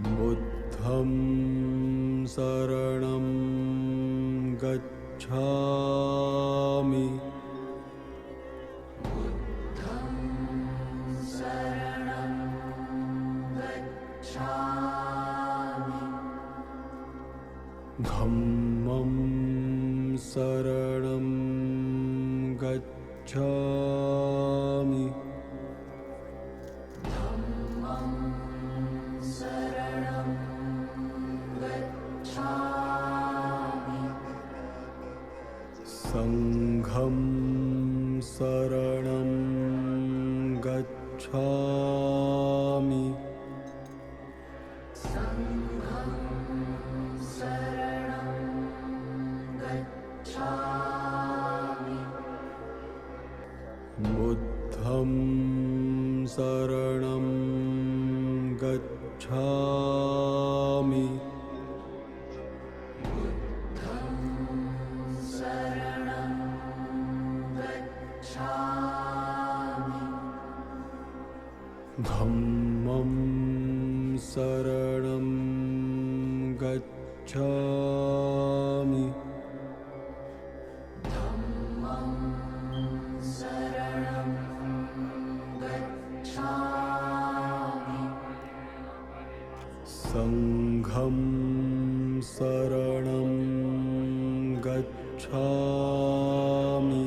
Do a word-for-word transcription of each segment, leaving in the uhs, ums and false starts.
बुद्धं शरणं गच्छामि। धम्मं शरणं गच्छामि। सङ्घं शरणं गच्छामि। बुद्धं शरणं गच्छामि। धम्मं शरणं गच्छामि। सङ्घं शरणं गच्छामि।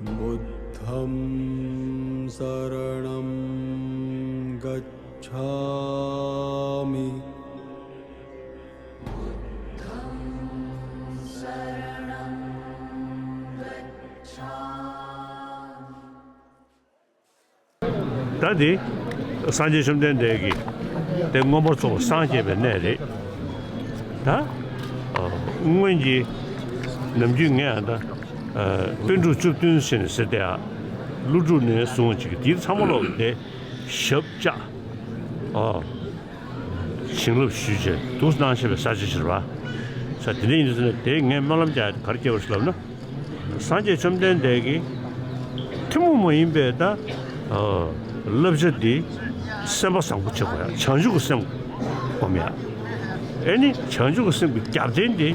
बुद्धं शरणं गच्छामि। ད་འདི་སངས་རྒྱས་བཅོམ་ལྡན་འདས་ཀྱིས་དེ་མངོན་པར་རྫོགས་པར་སངས་རྒྱས་པའི་གནས་རེད། ད་ཨ་སྔོན་གྱི་ནམ་རྒྱུན་ངས་ཨ་ད་ཨ་པཎ་གྲུབ་བཅུ་བདུན་ཟེར་ནས་ཟེར་དེ་ཨ་ཀླུ་སྒྲུབ་ནས་བཟུང་ཅིག་འདི་ཚང་མ་ལོག་དེ་ཞབས་བཅགས་ཨ། བྱིན་རླབས་ཞུས་བྱས་འདུག་གནང་བྱས་པའི་ས་ཆ་ཞིག་རེད་པ། ས་དེ་འདྲ་ཡིན་དུས་ཙང་ནས་དེ་ངས་སྨོན་ལམ་རྒྱག་ཡ་དེ་ག་རེ་སྐྱེ་བ་ཞིག་ལབ་ན། སངས་རྒྱས་བཅོམ་ལྡན་འདས་ཀྱིས་ཐུན་མོང་མ་ཡིན་པའི་ད་ཨ་བསླབ་བྱ་འདི་སེམས་པ་བཟང་པོ་བྱེད་དགོས་ཡ། བྱང་ཆུབ་ཀྱི་སེམས་སྒོམ་ཡ། ཨེ་ནི་བྱང་ཆུབ་ཀྱི་སེམས་ཀྱི་རྒྱབ་རྟེན་དེ་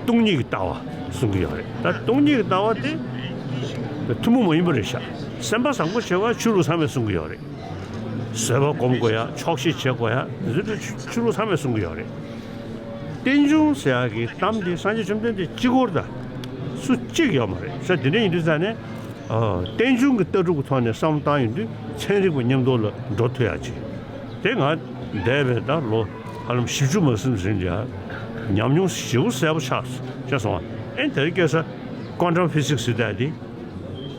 སྟོང་ཉིད་ཀྱི་ལྟ་བ་གསུང་གི་ཡོད་རེད། ད་སྟོང་ཉིད་ཀྱི་ལྟ་བ་དེ་ཐུན་མོང་མ་ཡིན་པ་རེད་ཤག་སེམས་པ་བཟང་པོ་བྱེད་པ་ཆོས་ལུགས་ཚང་མས་གསུང་གི་ཡོད་རེད། བཟོད་པ་སྒོམ་དགོས་ཡ། ཆོག་ཤེས་བྱེད་དགོས་ཡ། འདི་ཚོ་ཆོས་ལུགས་ཚང་མས་གསུང་གི་ཡོད་རེད། རྟེན་འབྱུང་ཟེར་ཡག་གི་གཏམ་དེ་སངས་རྒྱས་བཅོམ་ལྡན་འདས་གཅིག་པོར་ད་སུ་གཅིག་ཡོད་མ་རེད་ཟེར། དེ་འདྲ་ཡིན་དུས་ཙང་ནས་ཨ་རྟེན་འབྱུང་གི་ལྟ་གྲུབ་ཀྱི་ཐོག་ནས་བསམ་བློ་བཏང་ཡོང་དུས་ཚན་རིག་པ་མཉམ་དུ་ལ་འགྲོ་ཐུབ་ཡག་ཅིག་དེ་ང་འདས་པའི་ད་ལོ་ཧ་ལམ་བཞི་བཅུ་མ་ཟིན་རིང་ལ་ཉམས་མྱོང་ཞེ་པོ་གསལ་པོ་ཆགས་ཆགས་སོང་བ། ཨེ་དེ་རིང་ཁ་སང་ཀོན་ཊམ་ཕི་སིག་སི་ཟེར་ཡག་དེ་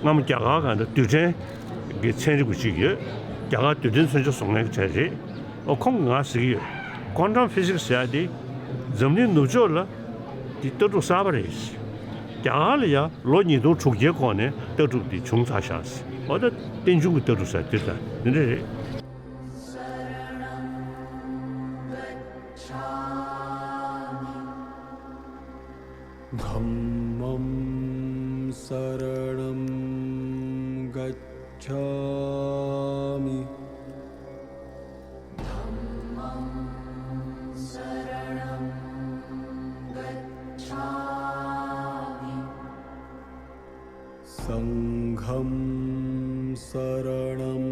སྔ་མོ་རྒྱ་གར་གང་ལྟར་རྡུལ་ཕྲན་གྱི་ཚན་རིག་པ་ཅིག་ཡོད། རྒྱ་གར་རྡུལ་ཕྲན་མཚོན་ཆ་བཟོ་མཁན་གྱི་གྲས་རེད། ཨོ་ཁོང་གིས་ང་ཟེར་གྱི་ཡོད། ཀོན་ཊམ་ཕི་སིག་སི་ཟེར་ཡག་དེ་འཛམ་གླིང་ནུབ་ཕྱོགས་ལ་དེ་ལྟ་གྲུབ་གསར་པ་རེད། རྒྱ་གར་ལ་ཡང་ལོ་ཉིས་སྟོང་དྲུག་བརྒྱའི་གོང་ནས་ལྟ་གྲུབ་དེ་བྱུང་ཚར་ཤག་ཨོ་ད་རྟེན་འབྱུང་གི་ལྟ་གྲུབ་ཟེར་དེ་ད་འདི་འདྲ་རེད། धम्मं शरणं गच्छामि। सङ्घं शरणं